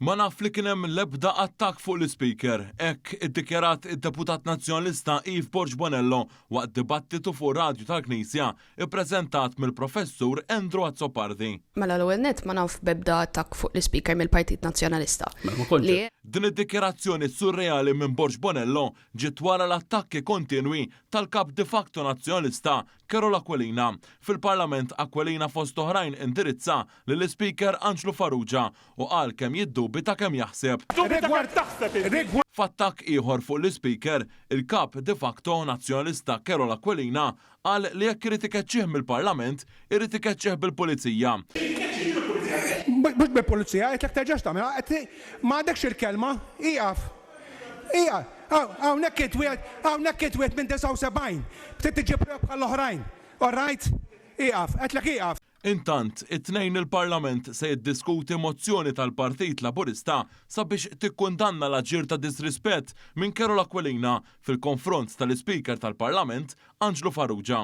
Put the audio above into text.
Ma naf li kien hemm l-ebda attakk fuq l-Ispeaker, hekk iddikjarat id-Deputat Nazzjonalista Eve Borg Bonello waqt dibattitu fuq radju tal-Knisja ippreżentat mill-Professur Andrew Azzopardi. Mela l-ewwel nett ma naf b'ebda attakk fuq l-Ispeaker mill-Partit Nazzjonalista. Mela ma kontx Li Din id-dikjarazzjoni surreali minn Borg Bonello ġiet wara l-attakki kontinwi tal-Kap de facto Nazzjonalista Karol Aquilina. Fil-Parlament Aquilina fost oħrajn indirizza lill-Ispeaker Anġlu Farrugia u qal kemm jiddubita kemm jaħseb. F'attakk ieħor fuq l-Ispeaker, il-Kap de facto Nazzjonalista Karol Aquilina qal li jekk irid ikeċċih mill-Parlament, irid ikeċċih bil-Pulizija. Mhux bil-Pulizija, għedtlek terġax tagħmilha, għedt ma għandekx il-kelma, ieqaf. Ieqaf. Hawnhekk int wieħed, hawnhekk int wieħed minn 79. Trid iġġib ruħek bħall-oħrajn. All right? Ieqaf, għedtlek ieqaf. Intant, it-Tnejn il-Parlament se jiddiskuti mozzjoni tal-Partit Laburista sabiex tikkundanna l-aġir ta' disrispett minn Karol Aquilina fil-konfront tal-Ispeaker tal-Parlament, Anġlu Farrugia.